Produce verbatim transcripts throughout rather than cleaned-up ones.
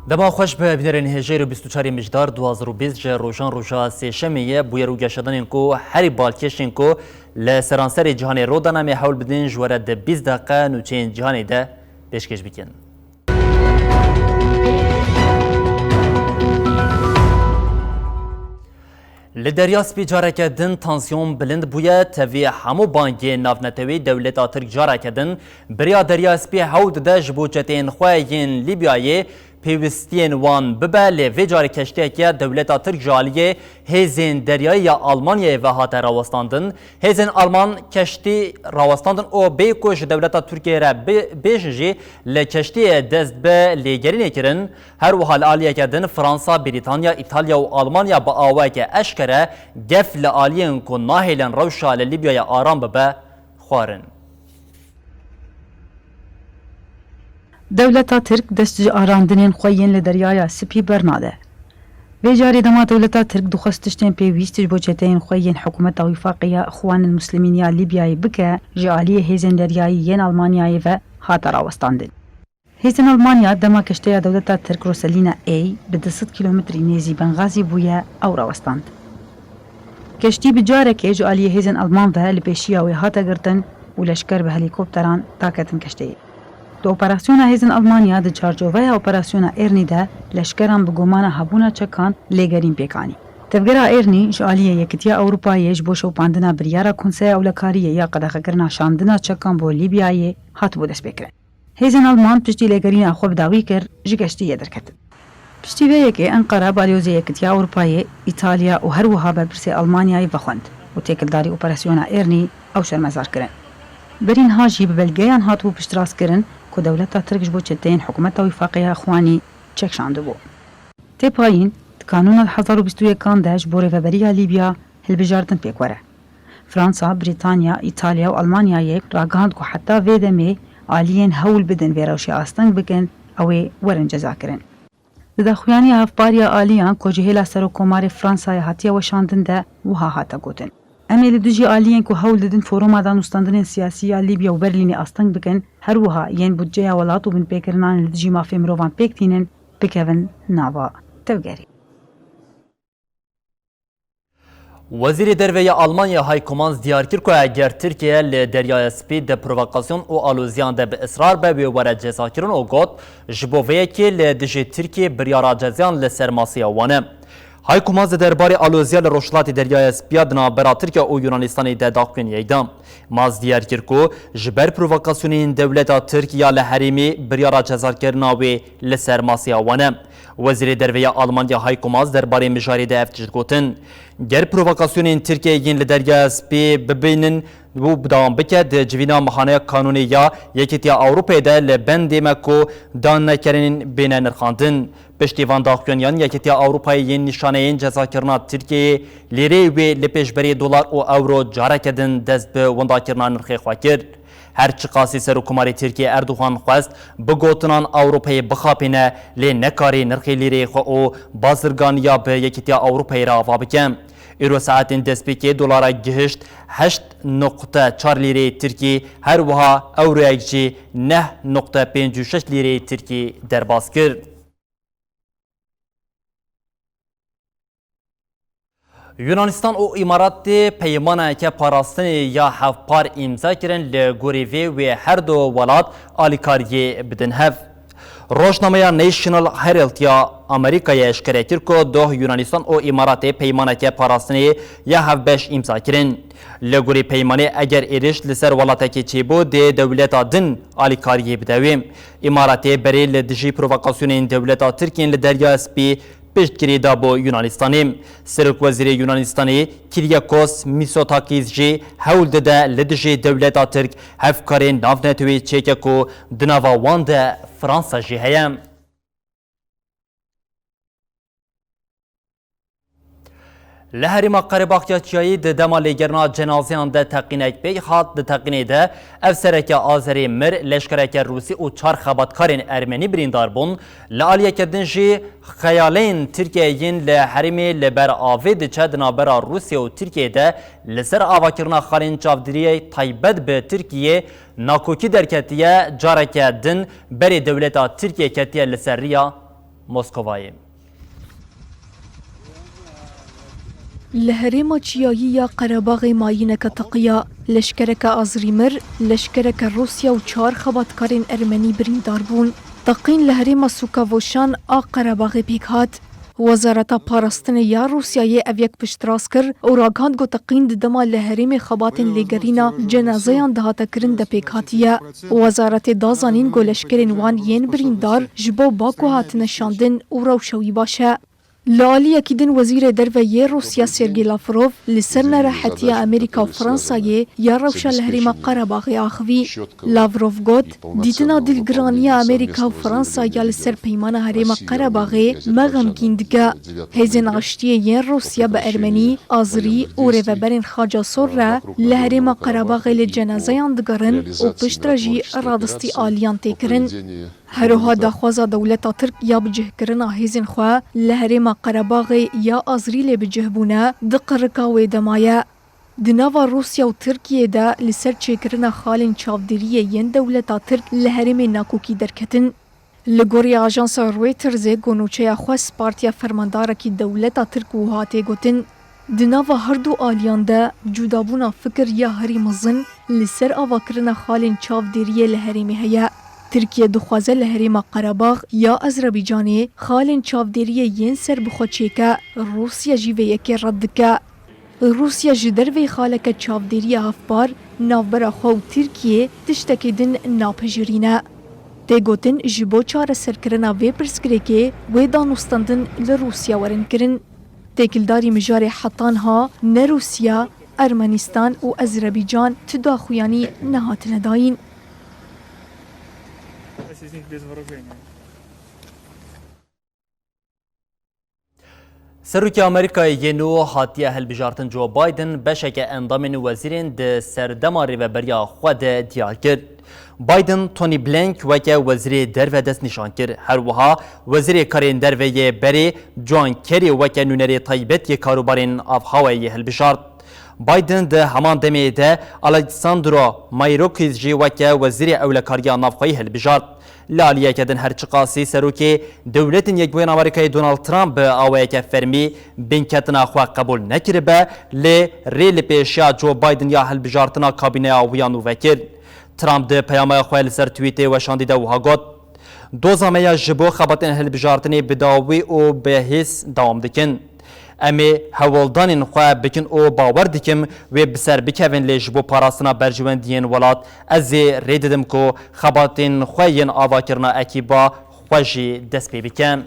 Dema xweş be bînerên hêjayî û bîst û çarê Mijdar du hazar û bîst ji rojan roja sêşemê ye. Bûyer û geşedanên ku herî balkêş ên ku li seranserê cîhanê rû dane, em ê hewl bidin ji we re di bîst deqe nûçeyên cîhanê de pêşkêş bikin. Li Derya Spî careke din tansiyon bilind bûye. Tevî hemû bangên navnetewî, dewleta Tirk careke din bi riya Derya Spî hewl dide ji bo çeteyên xwe yên Lîbyayê pêwistiyên wan bibe, lê vê carê keştiyeke dewleta Tirk ji aliyê hêzên deryayî ya Almanyayê ve hate rawestandin. Hêzên Alman keştî rawestandin û bê ku ji dewleta Tirkiyê re bi-, bêjin jî, li keştiyê dest bi lêgerînê kirin. Her wiha li aliyeke din Fransa, Brîtanya, Îtalya û Almanya bi awayeke eşkere gef li aliyên ku nahêlin rewşa li Lîbyayê aram bibe, xwarin. Dewleta Tirk dest ji arandinên xwe yên li Deryaya Spî bernade. Vê carê dema dewleta Tirk dixwest tiştên pêwîst ji bo çeteyên xwe yên hikûmeta Wîfaqê ya Îxwanil Muslimîn ya Lîbyayê bike, ji aliyê hêzên deryayî yên Almanyayê ve hate rawestandin. Hêzên Almanya dema keşteya dewleta Tirk Rosalina A bi du sed kîlometrî nêzî Bengazî bûye, ew rawestand. Keştî bi carekê ji aliyê hêzên Alman ve li pêşiya wê hate girtin û leşker bi helîkopteran daketin keşteyê. Di operasyona hêzên Almanya di çarçoveya operasyona Êrnî de leşkeran bi gomana hebûna çekan lêgerîn pêk anî. Tevgera Êrnî ji aliyê Yekitiya Ewropayê ji bo şopandina biryara Konseya Ewlekariyê ya qedexekirina şandina çekan bo Lîbyayê hatibû destpêkirin. Hêzên Alman piştî lêgerîna xwe bi dawî kir, ji keştiyê derketin. Piştî vê yekê Enqera balyozê Yekitiya Ewropayê, Îtalya û her wiha berpirsê Almanyayê vexwend û têkildarî operasyona Êrnî ew şermezar kirin. Berî niha jî bi belgeyan hatibû piştrast kirin ku dewleta Tirk ji bo çeteyên hikûmeta Wîfaqê ya Îxwanî çek şandibû. Tê payîn, di kanûna du hezar û bîst û yekan de ji bo rêveberiya Lîbya hilbijardin pêk were. Fransa, Brîtanya, Îtalya û Almanyayê ragihand ku heta vê demê aliyên hewl bidin vê rewşê asteng bikin, ew ê werin cezakirin. Di daxuyaniya hevpar ya aliyan ku ji hêla Serokkomarê Fransayê hatiye weşandin de wiha hate gotin, Em ê li dijî aliyên ku hewl didin Foruma Danûstandinên Siyasî ya Lîbya û Berlînê asteng bikin, her wiha yên budceya welat û binpêkirinan li dijî mafê mirovan pêk tînin, bikevin nava tevgerê. Wezîrê Derve ya Almanya Heiko Maas diyar kir ku eger Tirkiye li Deryaya Spî di provokasyon û aloziyan de bi israr be, wê were cezakirin û got, ji bo vê yekê li dijî Tirkiyê biryara cezayan li ser masaya wan e. Heiko Maas di derbarê aloziya li Rojhilatê Deryaya Spî ya di navbera Tirkiye û Yunanistanê de daxuyaniyek da. Maas diyar kir ku ji ber provokasyonên dewleta Tirk ya li herêmê biryara cezakirina wê li ser masaya wan e. Wezîrê Derve ya Almanya Heiko Maas derbarê mijarê de ev tişt gotin, Ger provokasyonên Tirkiyê yên li Derya Spî bibînin û bidawam bike, di civîna mihaneya kanûnê ya Yekîtiya Ewropayê de li bendê me ku dan nekirin bêne nirxandin. Piştî van daxuyaniyan, Yekîtiya Ewropayê yên nîşaneyên cezakirina Tirkiyeyê lîreyê wê li pêşberî dolar û ewro careke din dest bi windakirina nirxê xwe kir. Her çiqasî Serokkomarê Tirkiyê Erdogan xwest bi gotinan Ewropayê bixapîne, lê nekarî nirxê lîreyê xwe û bazirganiya bi Yekîtiya Ewropayê re ava bike. Îro saetên destpêkê dolara gihişt heşt noqte çar lîreyê Tirkî, her wiha ewroyek jî neh noqte pêncî û şeş lîreyê Tirkî derbas kir. Yunanistan û Îmaratê peymaneke parastinê ya hevpar îmza kirin, li gorî vê wê her du welat alîkariyê bidin hev. Rojnameya National Herald ya Amerîkayê eşkere kir ku doh Yunanistan û Îmaratê peymaneke parastinê ya hevbeş îmza kirin. Li gorî peymanê, eger êrîş li ser welatekê çêbû, dê dewleta din alîkariyê bide wê. Îmaratê berê li dijî provokasyonên dewleta Tirkiyên li Derya Spî piştgirî da bo Yunanistanê. Serokwezîrê Yunanistanê Kyriakos Mitsotakis jî hewl dide li dijî dewleta Tirk hevkarên navnetewî çêke ku di nava wan de Fransa jî heye. Li herêma Qerebax ya Çiyayî di dema lêgerina cenazeyan de teqînek pêk hat. Di teqînê de ev sereke Azerî mir, leşkereke Rûsî û çar xebatkarên Ermenî birîndar bûn. Li aliyeke din jî xeyalên Tirkiyeyê yên li herêmê li ber avê diçe. Di navbera Rûsya û Tirkiyeyê de li ser avakirina xalên çavdêriyê taybet bi Tirkiyê nakokî derketiye. Careke din berê dewleta Tirkiyê ketiye li ser riya Moskovayê. Li herêma çiyayî ya Qerebaxê mayîneke teqiya. Leşkereke Azrî mir, leşkereke Rûsya û çar xebatkarên Ermenî birîndar bûn. Teqîn li herêma Sûka Voşan a Qerebaxê pêk hat. Wezareta Parastinê ya Rûsyayê ev yek piştrast kir û ragihand ku teqîn di dema li herêmê xebatên lêgerîna cenazeyan dihate kirin de pêk hatiye. Wezaretê da zanîn ku leşkerên wan yên birîndar ji bo Baku hatine şandin û rewşa wî baş e. Li aliyekî din Wezîrê Derve yê Rûsya Sergey Lavrov li ser nerehetiya Amerîka û Fransayê ya rewşa li herêma Qerebaxê axivî. Lavrov got, dîtina dilgiraniya Amerîka û Fransa ya li ser peymana herêma Qerebaxê me xemgîn dike. Hêzên aştiyê yên Rûsya bi Ermenî, Azirî û rêveberên Xaca Sor re li herêma Qerebaxê li cenazeyan digerin û piştre jî radestî aliyan tê kirin. Her wiha daxwaza dewleta Tirk ya bicihkirina hêzên xwe li herêma Qerebaxê ya Azirî lê bicih bûne di qirika wê de maye. Di nava Rûsya û Tirkiyê de li ser çêkirina xalên çavdêriyê yên dewleta Tirk li herêmê nakokî derketin. Li gorî ajansa Reutersê ku nûçeya xwe spartiya fermandarekî dewleta Tirk wiha tê gotin, di nava her du aliyan de cudabûna fikir ya herî mezin li ser avakirina xalên çavdêriyê li herêmê heye. Tirkiye dixwaze li herêma Qerebax ya Azerbaycanê xalên çavdêriyê yên serbixwe çêke, Rûsya jî vê yekê red dike. Rûsya ji derveyî xaleke çavdêriya hevpar navbera xwe û Tirkiyê tiştekî din napejirîne. Tê gotin, ji bo çareserkirina vê pirsgirêkê wê danûstandin li Rûsya werin kirin. Têkildarî mijarê heta niha ne Rûsya, Ermenistan û Azerbaycan tu daxuyanî nehatine dayîn. Serokê Amerîkayê yê nû hatiye hilbijartin Joe Biden beşeke endamên wezîrên di serdema rêveberiya xwe de diyar kir. Biden Tony Blinken weke wezîrê derve destnîşan kir. Her wiha wezîrê karên derve yê berê John Kerry weke nûnerê taybet yê karûbarên avhawayê yê hilbijart. Biden di heman demê de Alexandro Mayorkas jî weke wezîrê ewlekariya navxweyî hilbijart. Li aliyeke din her çiqasî serokê Dewletên Yekbûyên Amerîkayê Donald Trump bi awayeke fermî binketina xwe qebûl nekiribe, lê rê li pêşiya Joe Biden ya hilbijartina kabîneya wî ya nû vekir. Trump di peyamaya xwe li ser Twîtê weşandî de wiha got, Doza me ya ji bo xebatên hilbijartinê bi dawî û bi hêz dewam dikin. Em ê hewldanên xwe bikin û bawer dikim wê bi ser bikevin, lê ji bo parastina berjewendiyên welat ez ê rê didim ku xebatên xwe yên avakirina ekîba xwe jî dest pê bikin.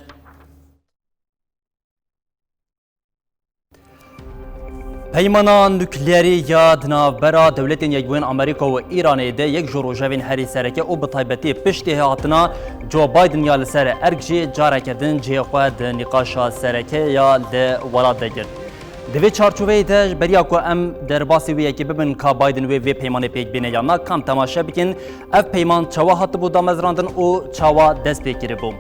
Peymana nukleerî ya di navbera Dewletên Yekbûyên Amerîka û Îranê de yek ji rojevên herî sereke û bi taybetî piştî hatina Joe Biden ya li ser erk jî careke din cihê xwe di nîqaşa sereke ya li welat de girt. Di vê çarçoveyê de, ji beriya ku em derbasî wê yekê bibin ka Biden wê vê peymanê pêk bîne yan na, kam temaşe bikin, ev peyman çawa hatibû damezrandin û çawa dest pê kiribû.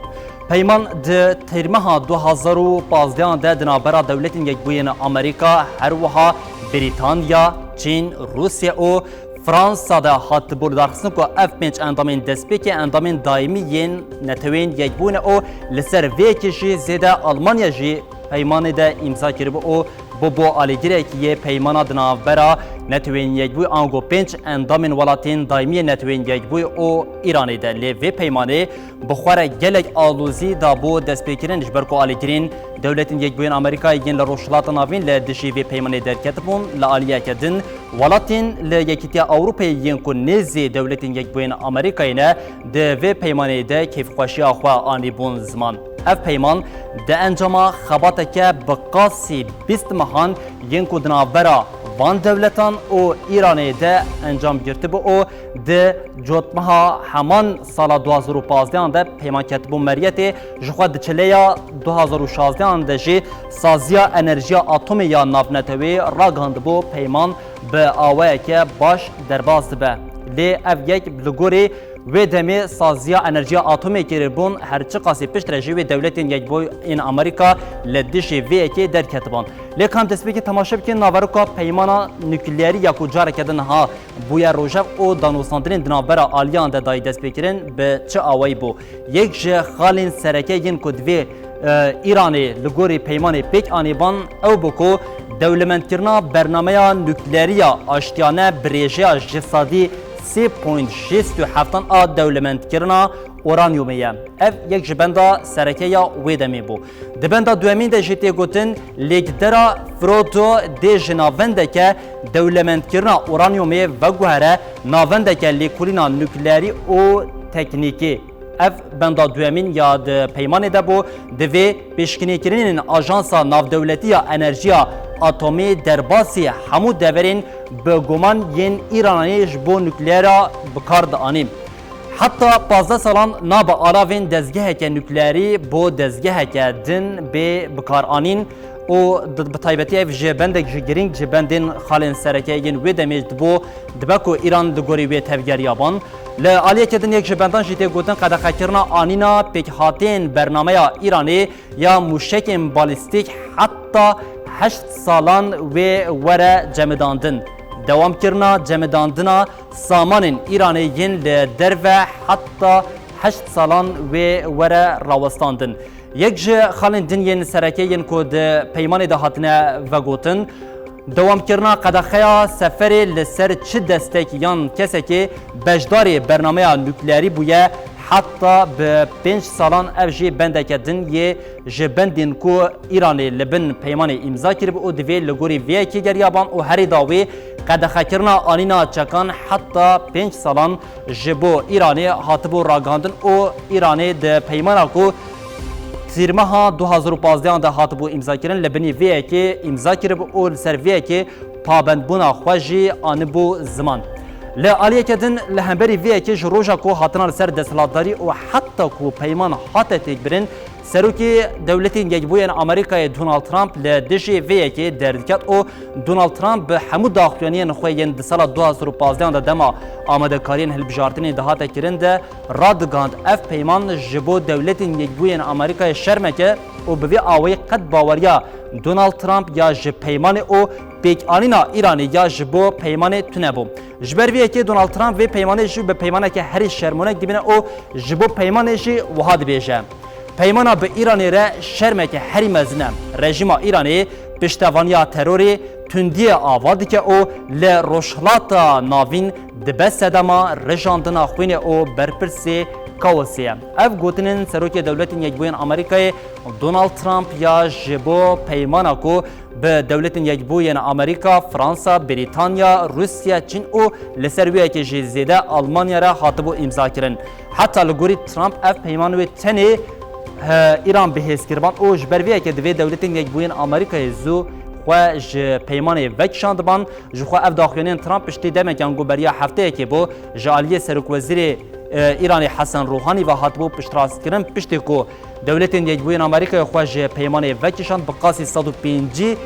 Peyman di têrmeha du hazar û pazdehan de di navbera Dewletên Yekbûyên Amerîka, her wiha Brîtanya, Çîn, Rûsya û Fransa de hatibû lidarxistin ku ev pênc endamên destpêkê endamên daîmî yên Netewên Yekbûyî ne û li ser vê yekê jî zêde Almanya jî peymanê de îmza kiribû û bûbû alîgirek yê peymana di navbera Netewên Yekbûyî ango pênc endamên welatên daîmî yê Netewên Yekbûyî û Îranê de. Lê vê peymanê bi xwe re gelek alozî dabû destpêkirin, ji ber ku alîgirên Dewletên Yekbûyên Amerîkayê yên li Rojhilata Navîn li dijî vê peymanê derketibûn, li aliyeke din welatên li Yekîtiya Ewropayê yên ku nêzî Dewletên Yekbûyên Amerîkayê ne, di vê peymanê de kêfxweşiya xwe anîbûn ziman. Ev peyman di encama xebateke bi qasî bîst mehan yên ku di navbera van dewletan û Îranê de encam girtibû û di cotmeha heman sala du hazar û pazdehan de peyman ketibû meriyetê, ji xwe di çileya du hazar û şazdehan de jî saziya enerjiya atomê ya navneteweyî ragihandibû peyman bi awayeke baş derbas dibe. Lê ev yek li gorî wê demê saziya enerjiya atomê kiribûn, her çiqasî piştre jî wê dewletên Yekbûyî yên Amerîka li dijî vê yekê derketiban. Lê ka em destpêkê temaşe bikin naveroka peymana nukleerî ya ku careke din ha bûye rojev û danûstandinên di navbera aliyan de dayî destpêkirin bi çi awayî bû. Yek ji xalên sereke yên ku divê, e, Îranê li gorî peymanê pêk anîban ew bû ku dewlemendkirina bernameya nukleerî ya aştiyane bi rêjeya ji sedî sê point şêst û heftan a dewlemendkirina uranyumê ye. Ev yek ji benda sereke ya wê demê bû. Di benda duyemîn de jî tê gotin, lêkdera Frodo dê ji navendeke dewlemendkirina uranyumê veguhere navendeke lêkolîna nukleerî û teknîkî. Ev benda duyemîn ya di peymanê de bû, divê pêşkênîkirinên Ajansa Navdewletî ya Enerjiya Atomî derbasî hemû deverên bi guman yên Îranê ji bo nukleera bi kar dianî. Heta pazdeh salan nabe alavên dezgeheke nukleerî bo dezgeheke din bê bikaranîn û di, bi taybetî ev ji bendek ji girîng ji bendên xalên sereke yên wê demê dibo, dibe ku Îran li gorî wê tevgeriya ban. Li aliyeke din yek ji bendan jî tê gotin qedexekirina anîna pêkhateyên bernameya Îranê ya mûşekên balîstîk heta heşt salan wê were cemidandin. Dewamkirina cemidandina samanên Îranê yên li derve heta heşt salan wê were rawestandin. Yek ji xalên din yên sereke yên ku di peymanê de hatine vegotin, dewamkirina qedexeya seferê li ser çi destek yan kesekê beşdarê bernameya nukleerî bûye, heta bi pênc salan ev jî bendeke din yê ji bendên ku Îranê li bin peymanê îmza kiribû û divê li gorî vê yekê geriya ban û herî dawî qedexekirina anîna çekan heta pênc salan ji bo Îranê hatibû ragihandin û Îranê di peymana ku Tîrmeha du hazar û pazdehan de hatibû îmzakirin, li binî vê yekê îmza kiribû û li ser vê yekê pabendbûna xwe jî anibû ziman. Li aliyeke din, li hemberî vê yekê ji roja ku hatina li ser desthilatdarî û heta ku peyman hate têkbirin, Serokê Dewletên Yekbûyên Amerîkayê Donald Trump li dijî vê yekê derdiket û Donald Trump bi hemû daxuyaniyên xwe yên di sala du hazar û pazdehan de dema amadekariyên hilbijartinê dihate kirin de radigihand, ev peyman ji bo Dewletên Yekbûyên Amerîkayê şermek e û bi vê awayî qet baweriya Donald Trump ya ji peymanê û pêkanîna Îranê ya ji bo peymanê tune bû. Ji ber vê yekê Donald Trump vê peymanê jî bi peymaneke herî şermonek dibîne û ji bo peymanê jî wiha dibêje. Peymana bi Îranê re şermeke herî mezin e. Rejîma Îranê piştevaniya terorê tundiyê ava dike û li Rojhilata Navîn dibe sedema rijandina xwînê û berpirsê kaosê ye. Ev gotinên Serokê Dewletên Yekbûyên Amerîkayê Donald Trump ya ji bo peymana ku bi Dewletên Yekbûyên Amerîka, Fransa, Brîtanya, Rûsya, Çîn û li ser wê yekê jî zêde Almanya re hatibû îmzakirin. Heta li gorî Trump ev peyman wê tenê, he, Îran bi hêz kiriban û ji ber vê yekê divê Dewletên Yekbûyên Amerîkayê zû xwe ji peymanê vekişandiban. Ji xwe ev daxuyaniyên Trump piştî demekê ango beriya hefteyekê bû ji aliyê Serokwezîrê, e, Îranê Hesen Ruhanî ve hatibû piştrastkirin, piştî ku Dewletên Yekbûyên Amerîkayê xwe ji peymanê vekişand, bi qasî sed û pêncî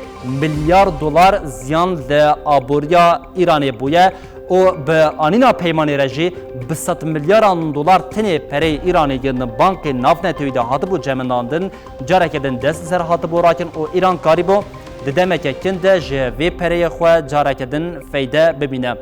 milyar dolar ziyan li aboriya Îranê bûye û bi anîna peymanê re jî bi sed milyaran dolar tenê pereyê Îranê yên bankên navnetewî de hatibû cemidandin, careke din dest li ser hatibû rakin û Îran karîbû di demeke kin de ji vê pereyê xwe careke din feyde bibîne.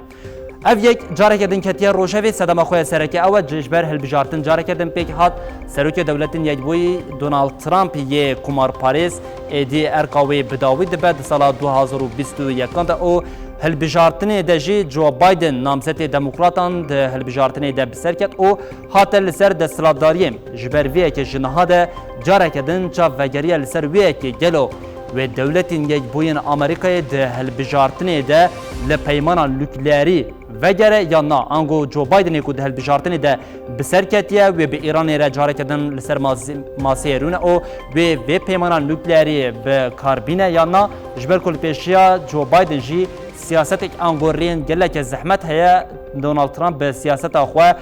Ev yek careke din ketiye rojevê, sedema xwe ya sereke ew e, ji ber hilbijartin careke din pêk hat. Serokê Dewletên Yekbûyî Donald Trump yê kumarparêz êdî erka wê bi dawî dibe di sala du hazar û bîst û yekan de û hilbijartinê de jî Joe Biden, namzetê demokratan, di hilbijartinê de bi ser ket û hate li ser desthilatdariyê. Ji ber vê yekê ji niha de careke din çav vegeriye li ser wê yekê gelo Wê Dewletên Yekbûyên Amerîkayê di hilbijartinê de li peymana nukleerî vegere yan na? Ango Joe Bidenê ku di hilbijartinê de bi ser ketiye, wê bi Îranê re careke din li ser mas-, maseyê rûne û wê vê peymana nukleerî bi kar bîne yan na? Ji ber ku li pêşiya Joe Biden jî siyasetek ango rêyên geleke zehmet heye, Donald Trump bi siyaseta xwe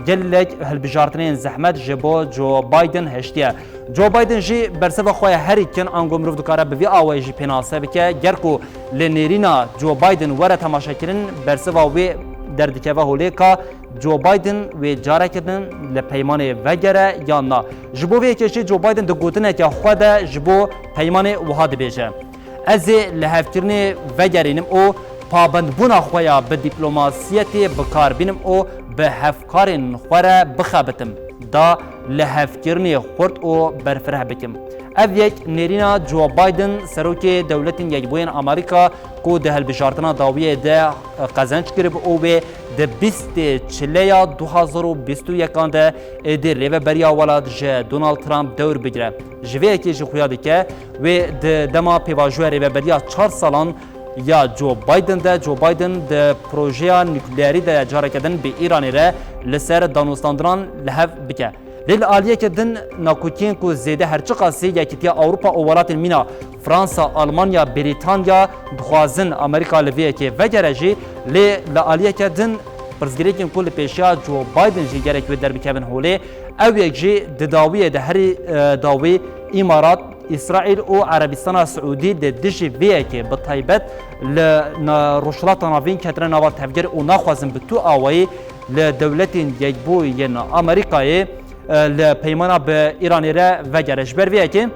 gelek hilbijartinên zehmet ji bo Joe Biden hiştiye. Joe Biden jî bersiva xwe ya herî kin ango mirov dikare bi vî awayî jî pênase bike. Ger ku li nêrîna Joe Biden were temaşekirin, bersiva wê derdikeve holê ka Joe Biden wê careke din li peymanê vegere yan na. Ji bo vê yekê jî Joe Biden di gotineke xwe de ji bo peymanê wiha dibêje: Ez ê lihevkirinê vegerînim û pabendbûna xwe ya bi dîplomasiyetê bi kar bînim û bi hevkarên xwe re bixebitim, da lihevkirinê xurt û berfireh bikim. Ev yek nêrîna Joe Biden, serokê Dewletên Yekbûyên Amerîka, ku di hilbijartina dawiyê de qezenc kiribû û wê di bîstê çileya du hazar û bîst û yekan de êdî rêveberiya welat ji Donald Trump dewr bigire. Ji vê yekê jî xuya dike, wê di dema pêvajoya rêveberiya çar salan ya Joe Biden de, Joe Biden di projeya nukleerî de careke din bi Îranê re li ser danûstandinan li hev bike. Lê li aliyeke din, nakokiyên ku zêde her çiqasî Yekîtiya Ewropa û welatên mîna Fransa, Almanya, Brîtanya dixwazin Amerîka li vê yekê vegere jî, lê li aliyeke din pirsgirêkên ku li pêşiya Joe Biden jî gerek wê derbikevin holê, ew yek jî di dawiyê de herî, e, dawî Îmarat, Îsraîl û Erebistana Siûdî li dijî vê yekê bi taybet li na-, Rojhilata Navîn ketine nava tevgerê û naxwazin bi tu awayî li Dewletên Yekbûyî yên Amerîkayê, e, li peymana bi Îranê re vegere. Ji ber vê yekê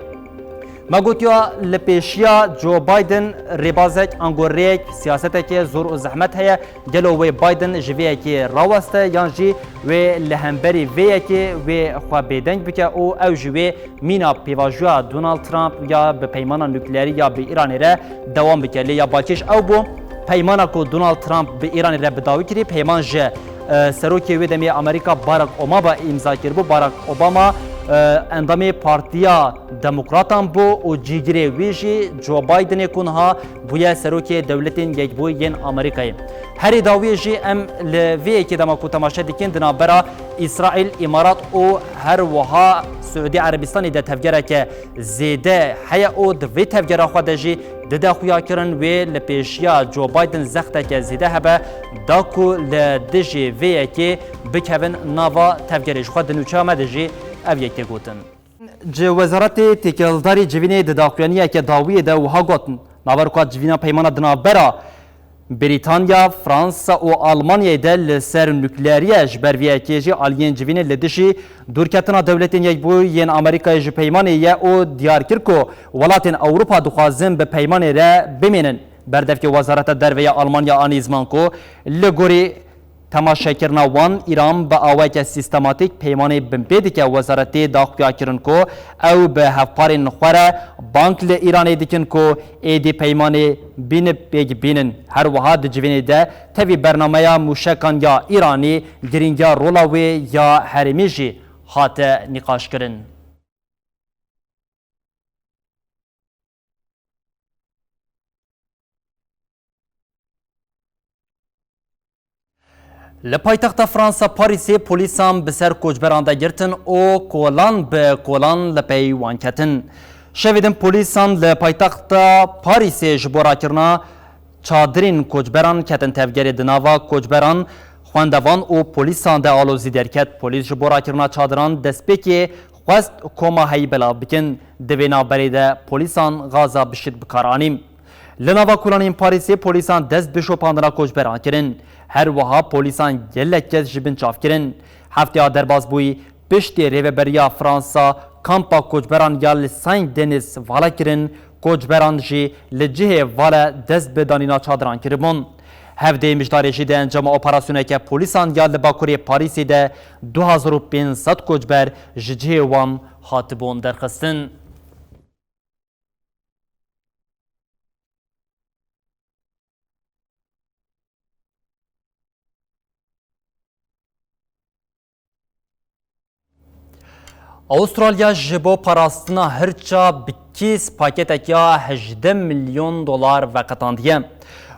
me gotiya li pêşiya Joe Biden rêbazek, ango rêyek, siyaseteke zor û zehmet heye. Gelo wê Biden ji vê yekê raweste yan jî wê li hemberî vê yekê wê xwe bêdeng bike û ew ji wê mîna pêvajoya Donald Trump ya bi peymana nukleerî ya bi Îranê re dewam bike. Lê ya balkêş ew bû, peymana ku Donald Trump bi Îranê re bi dawî kirî, peyman ji, e, serokê wê demê Amerîka Barack Obama îmza kiribû. Barack Obama, e, endamê Partiya Demokratan bû û cîgirê wî jî Joe Bidenê ku niha bûye serokê Dewletên Yekbûyî yên Amerîkayê. Herî dawiyê jî em li vê yekê dema ku temaşe dikin di navbera Îsraîl, Îmarat û her wiha Siûdî Erebistanê de tevgereke zêde heye û di vê tevgera xwe de jî dide xuyakirin wê li pêşiya Joe Biden zexteke zêde hebe da ku li dijî vê yekê bikevin nava tevgerê. Ji xwe di nûçeya me de jî ev yek tê gotin. Ji Wezaretê Têkildarî Civînê di daxuyaniyeke dawiyê de wiha got, naverka civîna peymana di navbera Brîtanya, Fransa û Almanyayê de li ser nukleerî ye. Ji ber vê yekê jî aliyên civînê li dijî dûrketina Dewletên Yekbûyî yên Amerîkayê ji peymanê ye û diyar kir ku welatên Ewropa dixwazin bi peymanê re bimînin. Berdevkê Wezareta Derve ya Almanya anî ziman ku li gorî temaşekirina wan, Îran bi awayeke sîstematîk peymanê binpê dike. Wezaretê da xuyakirin ku ew bi hevparên xwe re bang li Îranê dikin ku êdî peymanê bîne pêk bînin. Her wiha di civînê de tevî bernameya mûşekan ya Îranî girîngiya rola wê ya herêmî jî hate nîqaşkirin. Li paytexta Fransa Parîsê polîsan bi ser koçberan de girtin û kolan bi kolan li pey wan ketin. Şevê din polîsan li paytexta Parîsê ji bo rakirina çadirên koçberan ketin tevgerê. Di nava koçberan, xwendevan û polîsan de alozî derket. Polîs ji bo rakirina çadiran destpêkê xwest koma heyî belav bikin. Di vê navberê de polîsan gaza bişit bi kar anî. Li nava kolanên Parîsê polîsan dest bi şopandina koçberan kirin. Her wiha polîsan gelek kes ji bin çav kirin. Hefteya derbasbûyî piştî rêveberiya Fransa kampa koçberan ya li Saint Denis vala kirin, koçberan jî li cihê vale dest bi danîna çadiran kiribûn. Hevdêyê Mijdarê jî di encama operasyoneke polîsan ya li bakurê Parîsê de du hazar û pênc sed koçber ji cihê wan hatibûn derxistin. Avustralya ji bo parastina hirça bi Kîs paketek ya hejdeh milyon dolar veqetandiye.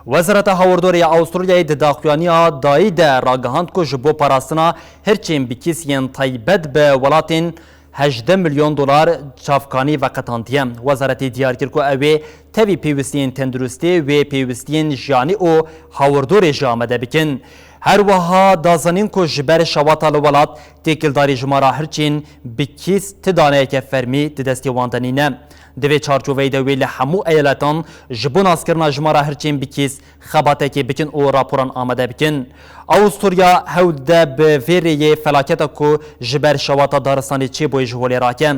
Wezareta Hawirdorê ya Awistralyayê di daxuyaniya dayî de ragihand ku ji bo parastina hirçên bi kîs yên taybet bi welatên hejdeh milyon dolar çavkanî veqetandiye. Wezaretê diyar kir ku ew ê tevî pêwistiyên tenduristî wê pêwistiyên jiyanî û hawirdorê jî amade bikin. Her wiha da zanîn ku ji ber şewata li welat têkildarî jimara hirçên bi kîs ti daneyeke fermî di destê wan de nîne. Di vê çarçoveyê de wê li hemû eyaletan ji bo naskirina jimara hirçên bi kîs xebatekê bikin û raporan amade bikin. Awusturya hewl dide bi vê rêyê felaketa ku ji ber şewata daristanê çêbûyê ji holê rake.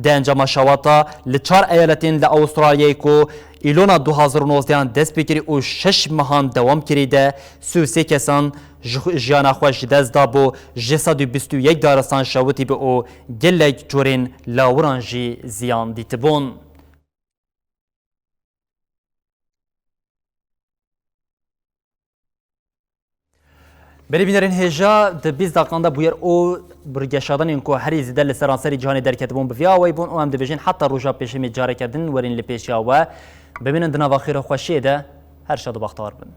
Di encama şewata li çar eyaletên li Awustralyayê ku Îlona du hazar û nozdeh dest pê kirî û şeş mehan dewam kirî de sî û sê kesan ji xwe, jiyana xwe ji dest dabû, ji sed û bîst û yek daristan şewitî bû û gelek corên lawiran jî ziyan dîtibûn. Belê bînerên hêja, di bîst deqan de bûyer û bi geşadanên ku herî zêde li seranserî cîhanê derketibûn bi vî awayî bûn û em dibêjin heta roja pêşemê careke din werin li pêşiya we. Bimînin di nava xêr û xweşiyê de, her şad û bextewar bin.